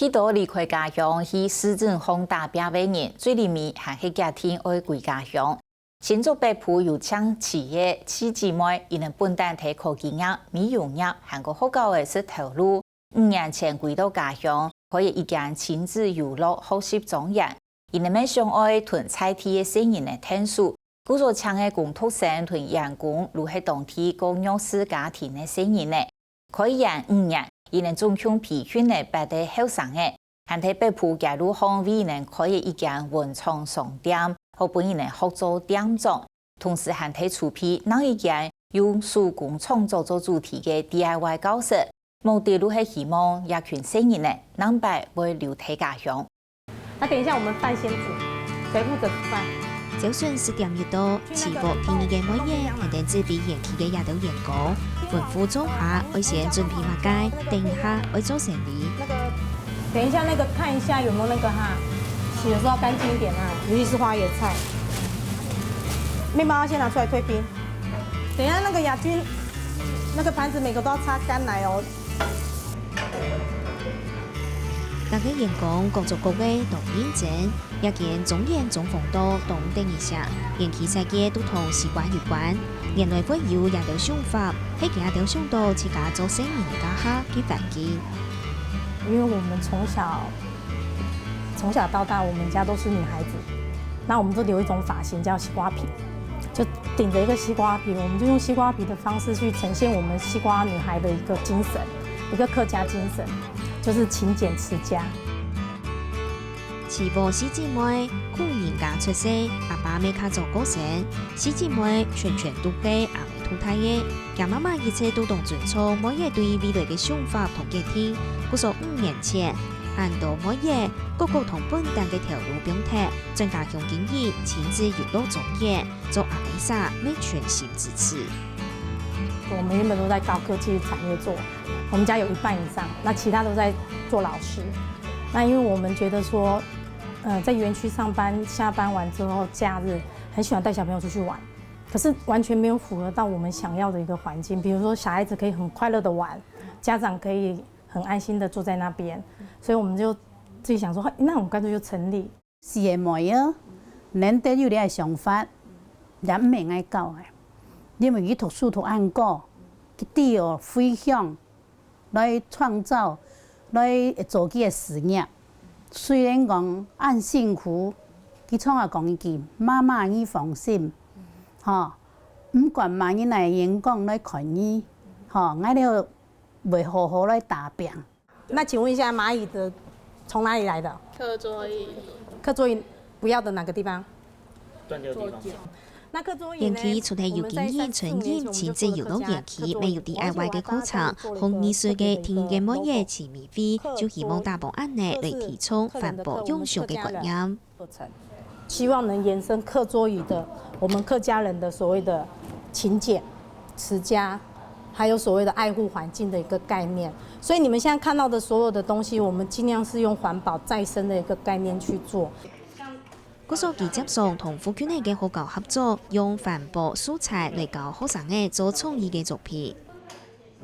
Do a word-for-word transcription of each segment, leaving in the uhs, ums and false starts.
幾多離開家鄉去市鎮項打拚个人，最臨尾還係決定愛歸家鄉。新竹北埔有正區个徐姊妹，佢等本旦在科技業、美容業還過學校个食頭路，五年前歸到家鄉，開一間親子遊樂學習莊園。佢等乜想愛同在地个細人仔𢯭手，故所請个工讀生同員工就係當地過弱勢家庭个細人仔。 開園五年，佢等總共培訓了八個後生仔，還在北埔街路項為佢等開了一間文創商店，好分佢等學做店長。同時還在籌備另一間用手工創作做主題个D I Y教室，目的就係希望這群細人仔，另擺會留在家鄉。 那等一下我們飯先煮，誰負責煮飯？朝晨十點一到，徐屋第二個妹仔還在準備園區个這兜員工，吩咐做下愛先準備麼个，等一下愛做生理。那個，等一下那個看一下有沒有那個哈，洗的時候要乾淨一點啊，尤其是花椰菜。麵包要先拿出來退冰。等一下那個雅君，那個盤子每個都要擦乾來哦。 逐個員工各做各个當認真，這間莊園裝潢到當得人惜，連園區設計都同西瓜有關。原來會有這兜想法，係佢兜想到自家做細人該下个環境。因為我們從小，從小到大，我們家都是女孩子，那我們都留一種髮型叫西瓜皮，就頂著一個西瓜皮，我們就用西瓜皮的方式去呈現我們西瓜女孩的一個精神，一個客家精神。 就是勤儉持家。徐屋四姊妹，窮人家出世，阿爸乜較早過身，四姊妹全全都係阿姆渡大个。厥媽媽一直都當尊重妹仔對未來个想法同決定，故所五年前，喊到妹仔，各各同本旦个頭路放忒，轉家鄉經營親子遊樂莊園，做阿姆儕乜全心支持。我們原本都在高科技產業做， 我們家有一半以上，那其他都在做老師。那因為我們覺得說，呃，在園區上班，下班完之後，假日很喜歡帶小朋友出去玩，可是完全沒有符合到我們想要的一個環境。比如說，小孩子可以很快樂的玩，家長可以很安心的坐在那邊，所以我們就自己想說，那我們乾脆就成立 四姊妹啊，難得有這个想法，也毋係𠊎教个，因為佢讀書讀恁高，佢知哦，回鄉來創造，來做佢个事業。雖然講恁辛苦，佢常常講一句：「媽媽，你放心，吼，毋管麼人个眼光來看你，吼，𠊎兜會好好來打拚。」 那請問一下，螞蟻的從哪裡來的？課桌椅。課桌椅不要的哪個地方？斷掉的地方。那課桌椅呢？園區除了有經營餐飲、親子遊樂園區，乜有D I Y个課程，同藝術个第二個妹仔徐美菲，就希望打幫恁呢來提倡環保永續个觀念。 課程，希望能延伸課桌椅的，我們客家人的所謂的勤儉、持家，還有所謂的愛護環境的一個概念。所以你們現在看到的所有的東西，我們盡量是用環保再生的一個概念去做。故所佢接上同附近个學校合作，用環保素材來教學生仔做創意个作品。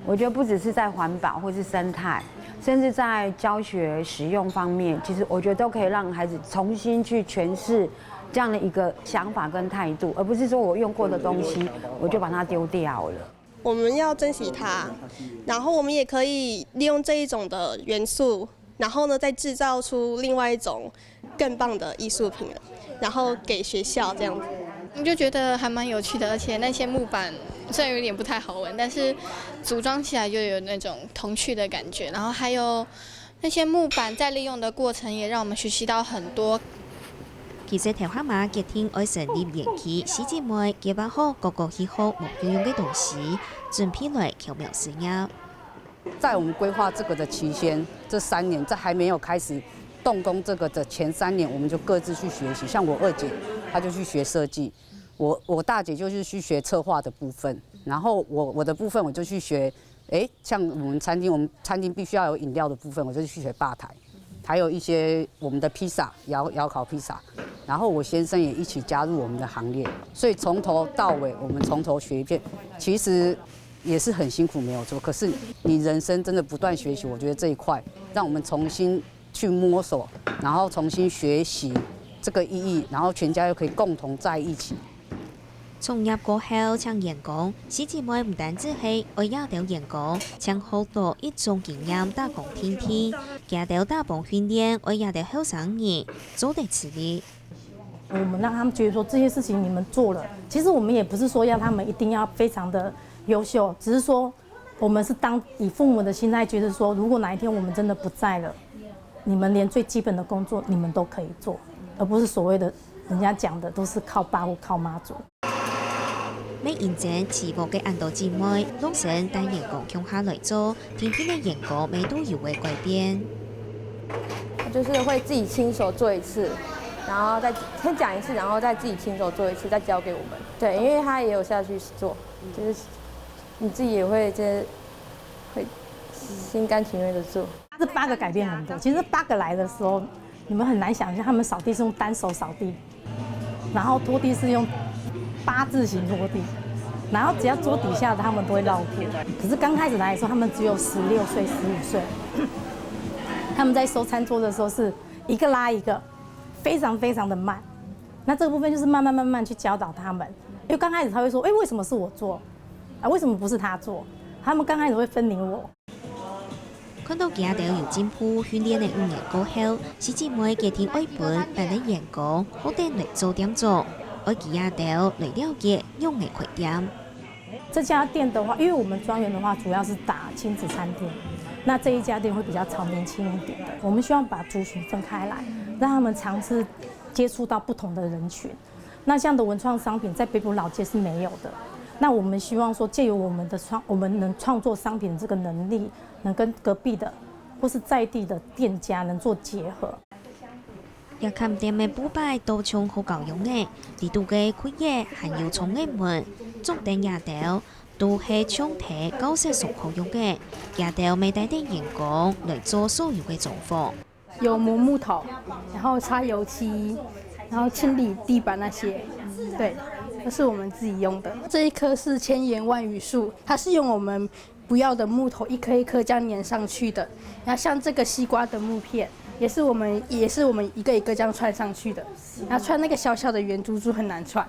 我覺得不只是在環保或是生態，甚至在教學使用方面，其實我覺得都可以讓孩子重新去詮釋這樣的一個想法跟態度，而不是說我用過的東西我就把它丟掉了。我們要珍惜它，然後我們也可以利用這一種的元素，然後呢再製造出另外一種更棒的藝術品，然後給學校這樣子。我就覺得還蠻有趣的，而且那些木板雖然有點不太好玩，但是組裝起來就有那種童趣的感覺，然後還有那些木板再利用的過程也讓我們學習到很多。其實頭下嘛決定愛成立園區，四姊妹計畫好各各去學無共樣个東西，準備來巧妙試驗。 在我們規劃這個的期間，這三年，在還沒有開始動工這個的前三年，我們就各自去學習。像我二姐，她就去學設計，我我大姐就是去學策劃的部分，然後我我的部分我就去學，誒，像我們餐廳，我們餐廳必須要有飲料的部分，我就去學吧台，還有一些我們的披薩，窯窯烤披薩，然後我先生也一起加入我們的行列，所以從頭到尾我們從頭學一遍。其實 也是很辛苦，沒有錯。可是你人生真的不斷學習，我覺得這一塊讓我們重新去摸索，然后重新学习这个意义，然后全家又可以共同在一起。从业过后，请员工，四姊妹毋单止系为亚洲员工，请好多一种经验打工定定，亚洲打工训练，为亚洲后生人做得自立。我们让他们觉得说这些事情你们做了，其实我们也不是说要他们一定要非常的优秀，只是说我们是当以父母的心态，觉得说如果哪一天我们真的不在了，你们连最基本的工作你们都可以做，而不是所谓的人家讲的都是靠爸或靠妈做。每一间起步个恁多姊妹，弄成带员工共下来做，定定个员工每都有个改变。就是会自己亲手做一次，然后再先讲一次，然后再自己亲手做一次，再交给我们。对，因为他也有下去做，就是你自己也会这会心甘情愿的做。这八个改变很多，其实八个来的时候，你们很难想象他们扫地是用单手扫地，然后拖地是用八字形拖地，然后只要桌底下的他们都会绕过。可是刚开始来的时候，他们只有十六岁、十五岁，他们在收餐桌的时候是一个拉一个，非常非常的慢。那这个部分就是慢慢慢慢去教导他们，因为刚开始他会说，哎，为什么是我做？啊，为什么不是他做？他们刚开始会分你我。看到佢兜有进步，训练个五年过后，四姊妹决定愛分別个员工好等來做店長，愛佢兜來了解仰仔開店。这家店的话，因为我们专员的话主要是打亲子餐厅，那这一家店会比较朝年轻一点的。我们希望把族群分开来，让他们尝试接触到不同的人群。那这样的文创商品在北埔老街是没有的。那我们希望说，借由我们的创，我们能创作商品这个能力，能跟隔壁的或是在地的店家能做结合。這間店个布擺都像好搞樣仔，裡肚个櫃仔還有窗仔門，種等這兜，都係像在教室上課樣仔。這兜乜帶等員工來做所有个裝潢。有磨木头，然后擦油漆，然后清理地板那些，对，都是我们自己用的。这一棵是千言万语树，它是用我们不要的木头一棵一棵这样粘上去的。然后像这个西瓜的木片，也是我们也是我们一个一个这样串上去的。然后串那个小小的圆珠珠很难串，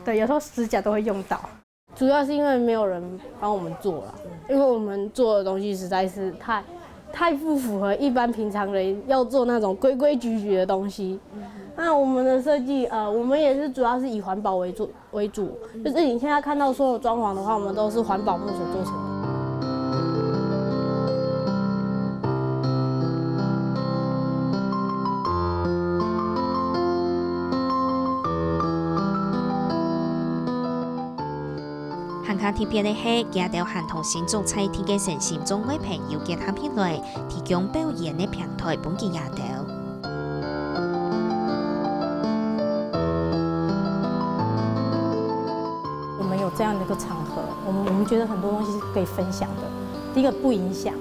对，有时候指甲都会用到。主要是因为没有人帮我们做了，因为我们做的东西实在是太太不符合一般平常人要做那种规规矩矩的东西。那我们的设计，呃，我们也是主要是以环保为主为主，就是你现在看到所有装潢的话，我们都是环保木所做成的。還較特別个係，佢兜還同新竹在地个身心障礙朋友結合起來，提供表演个平台分佢兜。我们有这样的一个场合，我们我们觉得很多东西是可以分享的。第一个不影响，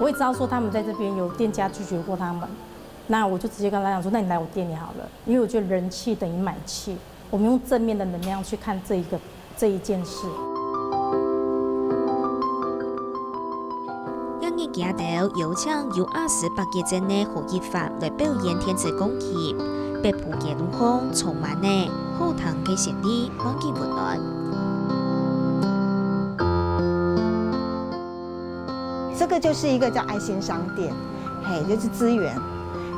我也知道说他们在这边有店家拒绝过他们，那我就直接跟他讲说，那你来我店里好了，因为我觉得人气等于买气，我们用正面的能量去看这一个这一件事。這日佢兜邀請有亞斯伯格症个何一凡來表演電子鋼琴，北埔个路項充滿了好聽个旋律，滿佢溫暖。这个就是一个叫爱心商店，嘿，就是资源，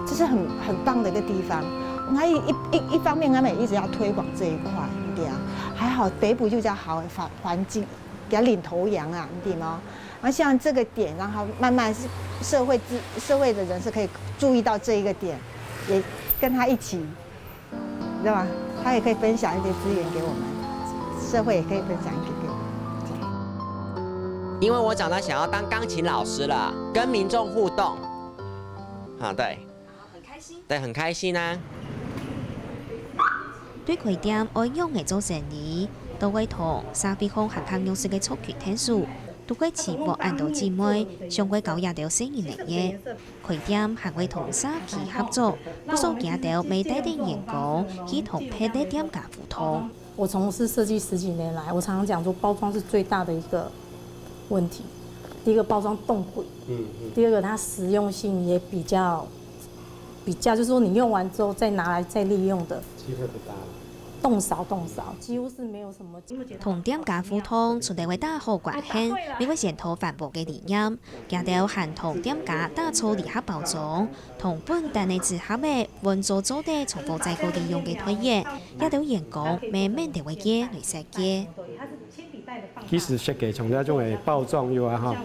这是很很棒的一个地方。那一一一一方面，他们也一直要推广这一块，对啊，还好北埔就叫好环环境，给它领头羊啊，对吗？然后像这个点，让他慢慢是社会资社会的人是可以注意到这一个点，也跟他一起，知道吗？他也可以分享一些资源给我们，社会也可以分享一些给我们。因为我长大想要当钢琴老师了，跟民众互动。啊，对，很开心，对，很开心啊。對開店愛仰仔做生意，都會同社會項還較弱勢个族群𢯭手，都會接觸恁多姊妹，想會教這兜細人仔个。開店還會同社區合作，故所佢兜乜帶等員工去同別个店家互動。我从事设计十几年来，我常常讲说，包装是最大的一个问题。第一个，包装冻鬼；第二个，它实用性也比较比較就是說你用完之後再拿來再利用的，機會不大。動少動少，幾乎是沒有什麼。同店家互動，除了會打好關係，也會宣導環保个理念。佢兜還同店家打造禮盒包裝，同本旦个紙盒仔換做做得重複再過利用个袋仔，這兜員工乜免得會借來設計。其實設計像這種个包裝有啊哈，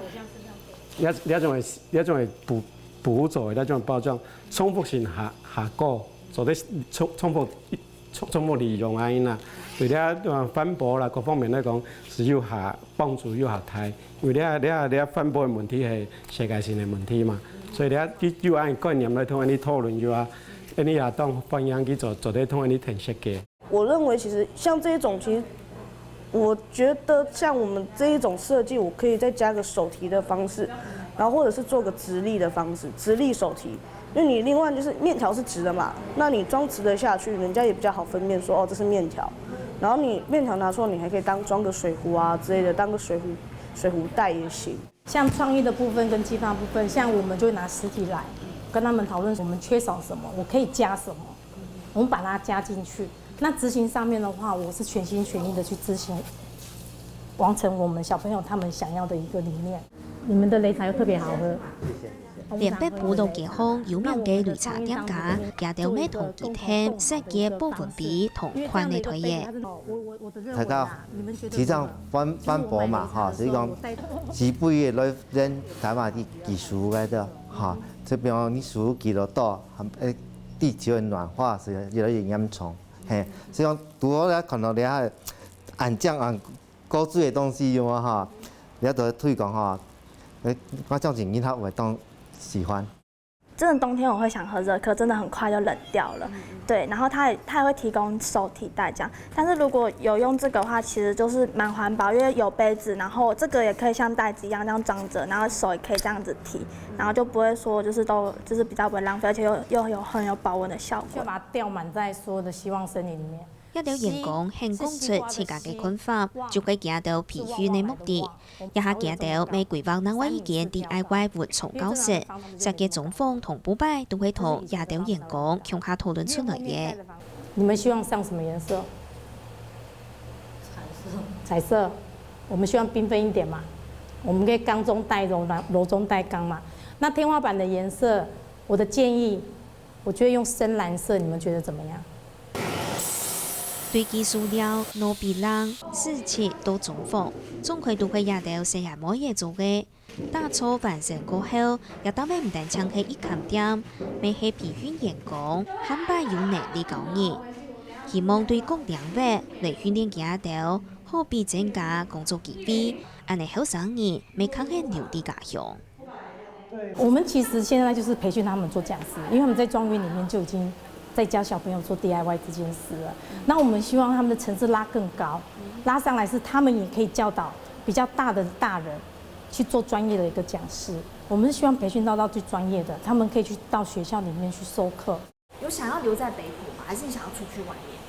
這這種个這種个補補做个這種包裝，重複性較較高，做得重重複重重複利用啊，因啊，對這呃環保啦各方面來講是有較幫助有較大，因為這這這環保个問題係世界性个問題嘛，所以這佢有恁个概念來同恁呢討論有啊，恁呢也當歡迎去做做得同恁呢談設計。 我認為其實像這一種，其實我覺得像我們這一種設計，我可以再加個手提的方式，然後或者是做個直立的方式，直立手提。因為你另外就是麵條是直的嘛，那你裝直的下去，人家也比較好分辨說哦這是麵條。然後你麵條拿出來，你還可以當裝個水壺啊之類的，當個水壺水壺袋也行。 像創意的部分跟计划部分，像我們就會拿實體來跟他們討論，我們缺少什麼，我可以加什麼，我們把它加進去。那執行上面的話，我是全心全意的去執行，完成我們小朋友他們想要的一個理念。你們的擂茶又特別好喝。連北埔老街項有名个擂茶店家，也都乜同佢等設計保溫杯同款个袋仔。大家提倡環環保嘛，哈，所以講，一杯个來 人台灣个技術个个，哈，這邊你輸幾多多，呃，地球个暖化是越來越嚴重，嘿，所以講，拄好咧看到這下恁靚恁高級个東西有無哈？你要得推廣哈，呃，我相信人家會當喜歡。真的冬天我會想喝热可，真的很快就冷掉了。对，然后它也它也会提供手提袋这样，但是如果有用这个的话，其实就是蛮环保，因为有杯子，然后这个也可以像袋子一样这样装着，然后手也可以这样子提，然后就不会说就是都就是比较不会浪费，而且又又有很有保温的效果。就把它吊满在所有的希望森林里面。一兜员工肯讲出自家个看法，就係佢兜培训个目的。 這下佢兜乜規劃另外一間D I Y文創教室，設計裝潢同布擺都會同這兜員工共下討論出來个。你們希望上什麼顏色？彩色。我們希望繽紛一點嘛。我們可以鋼中帶柔，柔中帶鋼嘛。那天花板的顏色，我的建議，我覺得用深藍色，你們覺得怎麼樣？ 堆積塑料、腦鼻挵、屎漆到裝潢，總歸都係這兜細阿妹仔做个。打造完成過後，這搭乜毋單淨係一間店，乜係培訓員工，還擺有能力教人。希望對各領域來訓練佢兜，好比增加工作機會，恁呢後生人乜較肯留在家鄉。 我們其實現在就是培訓他們做講師，因為他們在莊園裡面就已經在教小朋友做D I Y這件事了。那我們希望他們的層次拉更高，拉上來是他們也可以教導比較大的大人去做專業的一個講師。我們是希望培訓到到最專業的，他們可以去到學校裡面去授課。有想要留在北埔吗？还是你想要出去外面？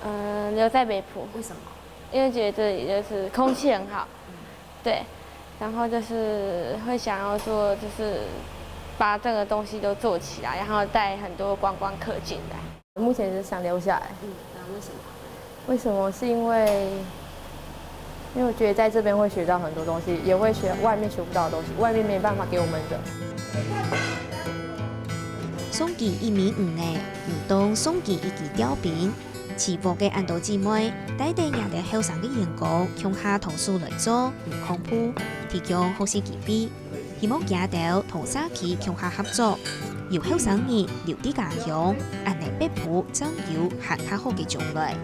嗯，留在北埔，为什么？因为觉得这里就是空气很好，对，然后就是会想要说，就是把这个东西都做起来，然后带很多观光客进来。目前是想留下来，嗯，那为什么？为什么？是因为因为我觉得在这边会学到很多东西，也会学外面学不到的东西，外面没办法给我们的。送佢一米五呢，毋當送佢一支吊瓶。市府个恁多姊妹，帶等這兜後生个員工，共下同手來做，毋恐怖，提供學習機會。希望佢兜同社區共下合作，由後生人留在家鄉，恁呢北埔正有還較好个將來。